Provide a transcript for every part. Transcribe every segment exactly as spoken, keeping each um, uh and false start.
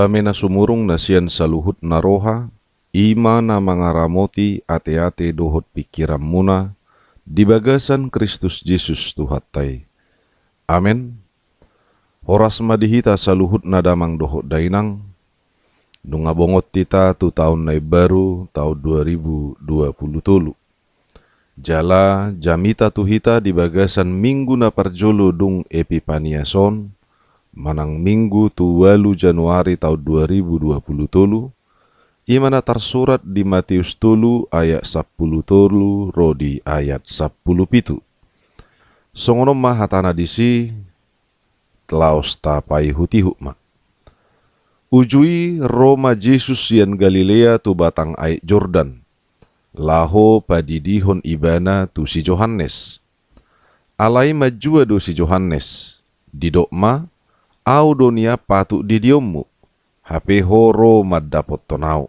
Dame na sumurung na sian saluhut na roha, i ma na mangaramoti ateate dohot pingkiranmuna di bagasan Kristus Jesus Tuhanta i. Amen. Horas ma di hita saluhutna damang dohot dainang. Nunga bongot hita tu taon na imbaru, taon dua ribu dua pulu tolu. Jala jamita tu hita di bagasan minggu na parjolo dung Epipanias on, manang minggu tu ualu Januari taon dua ribu dua pulu tolu, i ma na tarsurat di Mateus tolu ayat sampulu tolu ro di ayat sampulu pitu. Songon on ma hatana disi, laos tapaihutihut ma. Uju i ro ma Jesus sian Galilea tu batang aek Jordan, laho padidihon ibana tu si Johannes. Alai manjua do si Johannes, didok ma, "Ahu do nian patut didionmu, hape ho ro mandapothon ahu."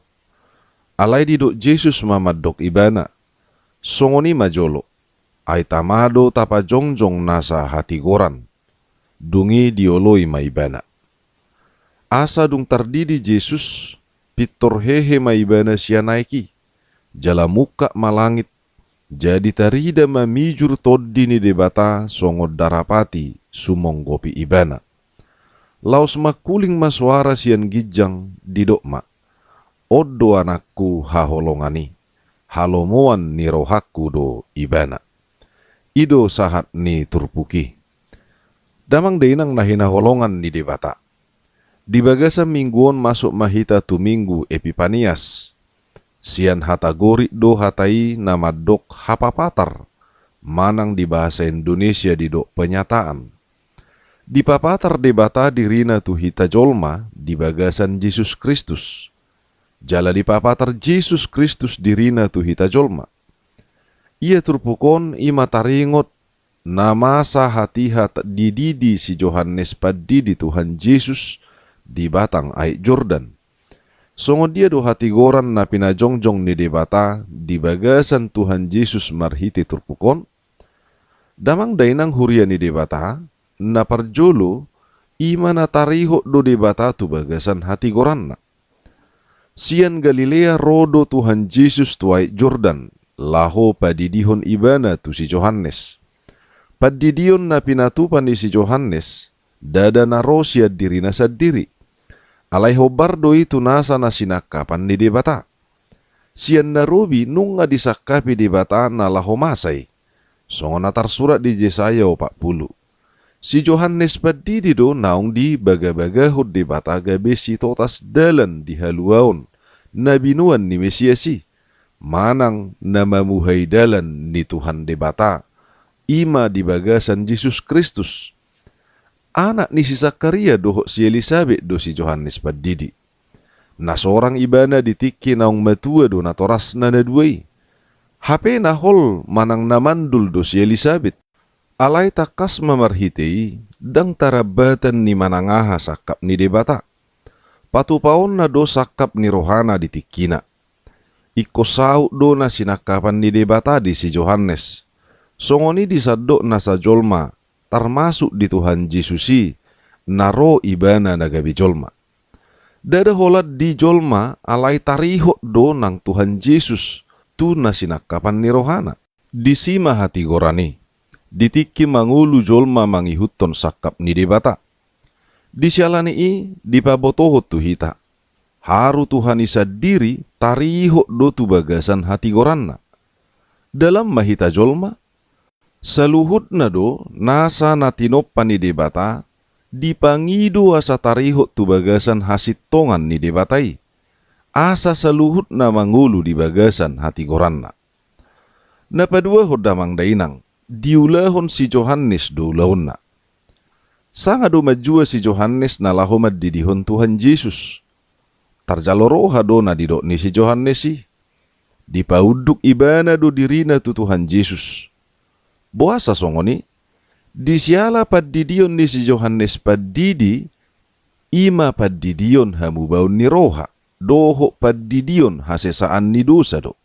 Alai didok Jesus ma mandok ibana, "Songon i ma jolo, ai tama do tapajongjong nasa hatigoran." Dung i dioloi ma ibana. Asa dung tardidi Jesus, pintor hehe ma ibana sian aek i, jala mungkap ma langit, jadi tarida ma mijur Tondi ni Debata songon darapati sumonggopi ibana. Laos mangkuling ma soara sian ginjang, didok ma, "On do Anakku haholongan i, halomoan ni rohangku do ibana." I do sahat ni turpuk i. Damang dainang na hinaholongan ni Debata, di bagasan minggu on masuk ma hita tu minggu Epipanias. Sian hata Gorik do hata i na mandok hapapatar, manang di bahasa Indonesia didok penyataan. Dipapatar Debata dirina tu hita jolma di bagasan Jesus Kristus. Jala dipapatar Jesus Kristus dirina tu hita jolma. Ia turpuk on i ma taringot na masa hatiha dididi si Johannes Pandidi Tuhan Jesus di batang aek Jordan. Songon dia do hatigoran na pinajongjong ni Debata di bagasan Tuhan Jesus marhite turpuk on? Damang dainang huria ni Debata, na parjolo, i ma na tarihot do Debata tu bagasan hatigoranna. Sian Galilea ro do Tuhan Jesus tu aek Jordan, laho padidihon ibana tu si Johannes. Pandidion na pinatupa ni si Johannes, ndada na ro sian dirina sandiri. Alai hombar do i tu nasa na sinangkapan ni Debata. Sian na robi nunga disangkapi Debata na laho masa i. Songon na tarsurat di Jesaya opat pulu. Si Johannes Pandidi do naung dibagabagahon Debata gabe sitotas dalan di haluaon na binoan ni Mesias i, manang na mamuhai dalan ni Tuhan Debata, i ma di bagasan Jesus Kristus. Anak ni si Sakaria dohot si Elisabet do si Johannes Pandidi. Na sorang ibana di tingki naung matua do natorasna na dua i. Hape na hol manang na mandul do si Elisabet. Alai tangkas ma marhite i, ndang tarambatan ni manang aha sangkap ni Debata. Patupaonna do sangkap ni rohana di tingkina. Ingkon saut do na sinangkapan ni Debata di si Johannes. Songon i disandok nasa jolma, tarmasuk di Tuhan Jesus i, na ro ibana na gabe jolma. Ndada holan di jolma alai tarihot do nang Tuhan Jesus tu na sinangkapan ni rohana. Disi ma hatigoran i, di tingki mangolu jolma mangihuthon sangkap ni Debata. Di siala ni i dipabotohon tu hita, haru Tuhan i sandiri tarihot do tu bagasan hatigoranna. Dalan ma hita jolma, saluhutna do nasa na tinompa ni Debata, dipangido asa tarihot tu bagasan hasintongan ni Debata i, asa saluhutna mangolu di bagasan hatigoranna. Na paduahon damang dainang, diulahon si Johannes do ulaonna. Sanga do manjua si Johannes na laho mandidihon Tuhan Jesus. Tarjalo roha do na didok ni si Johannes i. Dipaunduk ibana do dirina tu Tuhan Jesus. Boasa songon i? Di siala pandidion ni si Johannes Pandidi, i ma pandidion hamubaon ni roha dohot pandidion hasesaan ni dosa do.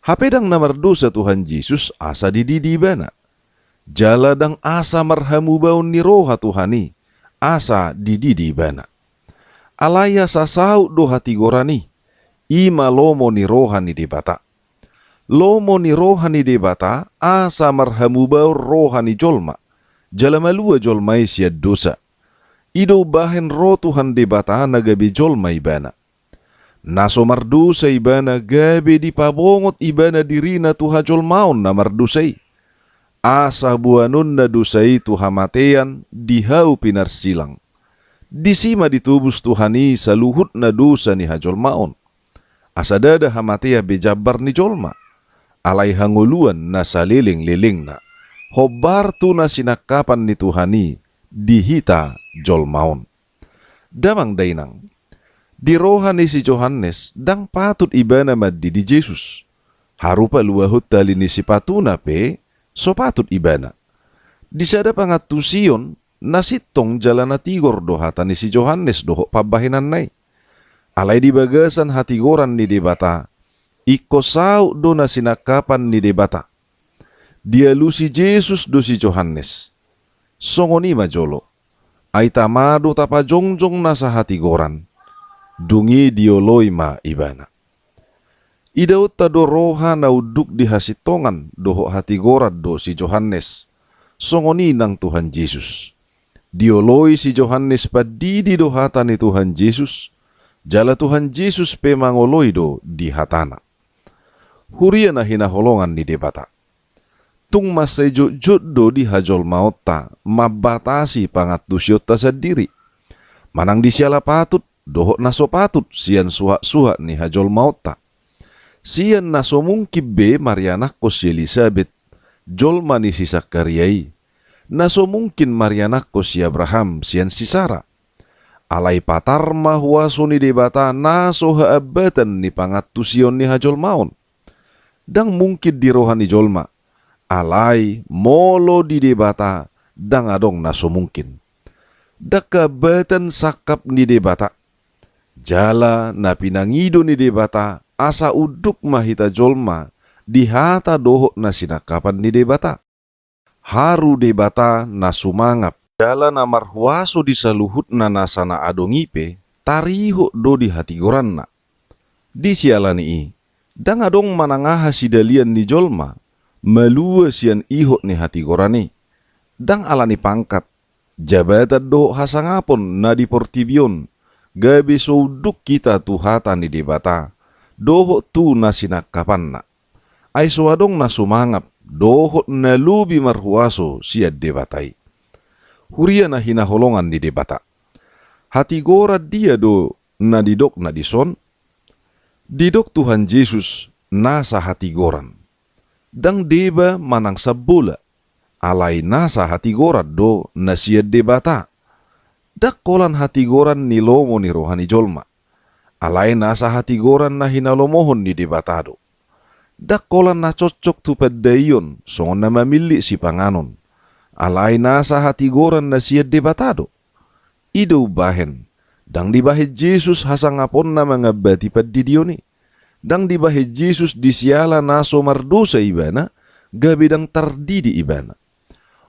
Hape ndang na mardosa Tuhan Jesus asa dididi ibana. Jala ndang asa marhamubaon ni roha Tuhan i asa dididi ibana. Alai asa saut do hatigoran i, i ma lomo ni roha ni Debata. Lomo ni roha ni Debata asa marhamubaon roha ni jolma, jala malua jolma i sian dosa. I do umbahen ro Tuhan Debata na gabe jolma ibana. Na so mardosa ibana gabe dipabongot ibana dirina tu hajolmaon na mardosa i. Asa boanonna dosa i tu hamatean di hau pinarsilang. Disi ma ditobus Tuhan i saluhutna dosa ni hajolmaon. Asa ndada hamatean be jambar ni jolma, alai hangoluan na salelenglelengna, hombar tu na sinangkapan ni Tuhan i di hita jolma on. Damang dainang, di roha ni si Johannes ndang patut ibana mandidi Jesus. Haru paluahon tali ni sipatuna pe so patut ibana. Di sada pangantusion na sintong jala na tigor do hata ni si Johannes dohot pambahenanna i. Alai di bagasan hatigoran ni Debata, ingkon saut do na sinangkapan ni Debata. Dialusi Jesus do si Johannes. Songon i ma jolo. Ai tama do tapajongjong nasa hatigoran. Dung i dioloi ma ibana. Idaonta do roha na unduk di hasintongan dohot hatigoran do si Johannes. Songon i nang Tuhan Jesus. Dioloi si Johannes pandidi do hata ni Tuhan Jesus. Jala Tuhan Jesus pe mangoloi do di hatana. Huria na hinaholongan ni Debata. Tung mansai jotjot do di hajolmaonta mambatasi pangantusionta sandiri. Manang di siala patut, dohot na so patut sian suhatsuhat ni hajolmaonta. Sian na so mungkin be marianakkon si Elisabet, jolma ni si Sakaria i. Na so mungkin marianakkon si Abraham sian si Sara. Alai patar ma huaso ni Debata na so haambatan ni pangantusion ni hajolmaon. Ndang mungkin di roha ni jolma. Alai molo di Debata ndang adong na so mungkin. Ndang haambatan sangkap ni Debata. Jala na pinangido ni Debata asa unduk ma hita jolma di hata dohot na sinangkapan ni Debata. Haru Debata na sumangap. Jala na marhuaso di saluhutna nasa na adong i pe tarihot do di hatigoranna. Di siala ni i, ndang adong manang aha sidalian ni jolma, malua sian ihot ni hatigoran i. Ndang ala ni pangkat, jabatan dohot hasangapon na di portibi on, gabe so unduk hita tu hata ni Debata, dohot tu na sinangkapanna. Ai so adong na sumangap, dohot na lobi marhuaso sian Debata i. Huria na hinaholongan ni Debata. Hatigoran dia do na didokna dison? Didok Tuhan Jesus nasa hatigoran. Ndang deba manang sambola, alai nasa hatigoran do na sian Debata. Ndang holan hatigoran ni lomo ni roha ni jolma. Alai nasa hatigoran na hinalomohon ni Debata do. Ndang holan na cocok tu pandaion songon na mamillit sipanganon. Alai nasa hatigoran na sian Debata do. I do umbahen, ndang dibahen Jesus hasangaponna mangambati pandidion i. Ndang dibahen Jesus di siala na so mardosa ibana, gabe ndang tardidi ibana.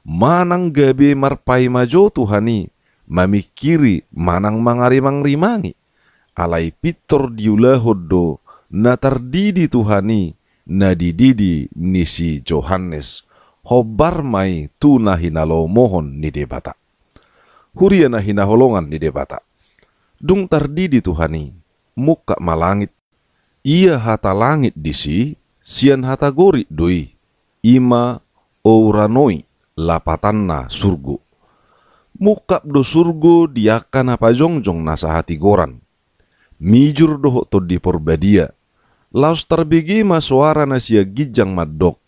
Manang gabe marpaima jo Tuhan i, mamingkiri manang mangarimangrimangi. Alai pintor diulahon do na tardidi Tuhan i, na dididi ni si Johannes, hombar ma i tu na hinalomohon ni Debata. Huria na hinaholongan ni Debata. Dung tardidi Tuhan i, mungkap ma langit. Ia hata langit disi, sian hata Gorik do i, i ma ouranoi, lapatanna surgo. Mungkap do surgo di angka na pajongjong nasa hatigoran. Mijur dohot Tondi Porbadia. Laos tarbege ma soara na sian ginjang mandok,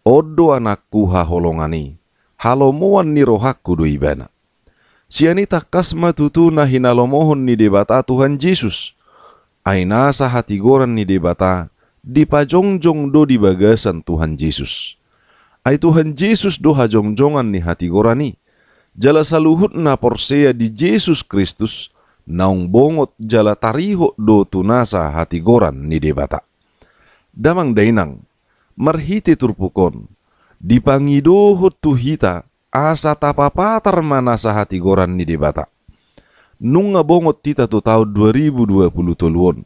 on do anakku haholongan i, halomoan ni rohangku do ibana. Sian i tangkas ma tutu na hinalomohon ni Debata Tuhan Jesus. Ai nasa hatigoran ni Debata dipajongjong do di bagasan Tuhan Jesus. Ai Tuhan Jesus do hajongjongan ni hatigoran i. Jala saluhut na porsea di Jesus Kristus, naung bongot jala tarihot do tu nasa hatigoran ni Debata. Damang dainang, marhite turpuk on, dipangidohon tu hita asa tapapatar ma nasa hatigoran ni Debata. Nunga bongot hita tu taon dua ribu dua pulu tolu on.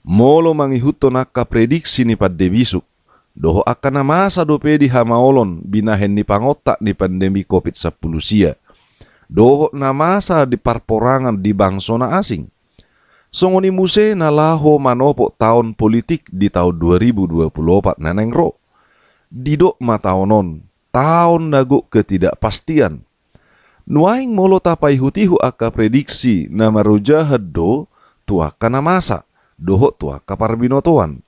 Molo mangihuthon angka prediksi ni pande bisuk, dohot angka na masa dope di hamaolon binahen ni pangontak ni pandemi covid sampulu sia, dohot na masa di parporangan di bangso na asing. Songon i muse na laho manopot taon politik di taon dua ribu dua pulu opat na naeng ro. Didok ma taon on, taon na gok ketidakpastian. Nuaeng molo tapaihut-ihut angka prediksi na marojahan do tu angka na masa, dohot tu angka parbinotoan.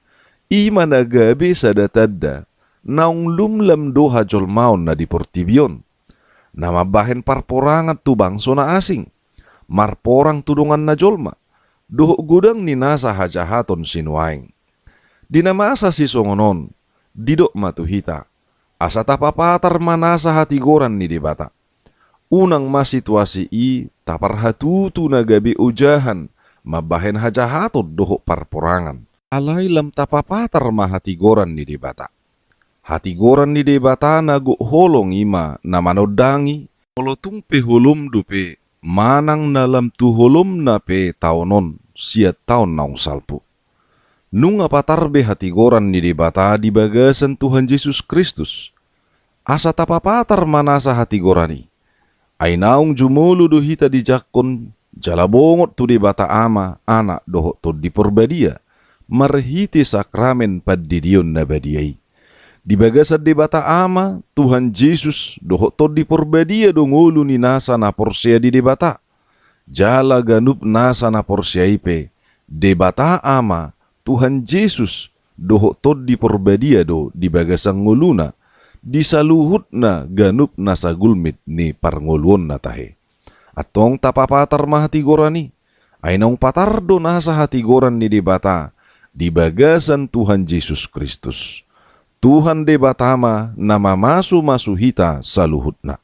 I ma na gabe sada tanda, naung lumlam do hajolmaon na di portibi on. Na mambahen parporangan tu bangso na asing, marporang tu dongan na jolma, dohot godang ni nasa hajahaton sinuaeng. Di na masa sisongon on, didok ma tu hita, asa tapapatar ma nasa hatigoran ni Debata. Unang ma situasi i taparhatutu na gabe ojahan mambahen hajahaton dohot parporangan. Alai lam tapapatar ma hatigoran ni Debata. Hatigoran ni Debata na gok holong i ma na manondangi, molo tung pe holom dope manang na lam tu holomna pe taon on sian taon naung salpu. Nunga patar be hatigoran ni Debata di bagasan Tuhan Jesus Kristus. Asa tapapatar ma nasa hatigoran i. Ai naung jumolo do hita dijangkon jala bongot tu Debata Ama, Anak dohot Tondi Porbadia, marhite sakramen pandidion na badia i. Di bagasan Debata Ama, Tuhan Jesus dohot Tondi Porbadia do ngolu ni nasa na porsea di Debata. Jala ganup nasa na porsea i pe, Debata Ama, Tuhan Jesus dohot Tondi Porbadia do di bagasan ngoluna, di saluhutna ganup nasa gulmit ni parngoluonna tahe. Antong tapapatar ma hatigoran i. Ai naung patar do nasa hatigoran ni Debata di bagasan Tuhan Jesus Kristus. Tuhan Debata ma na mamasu-masu hita saluhutna.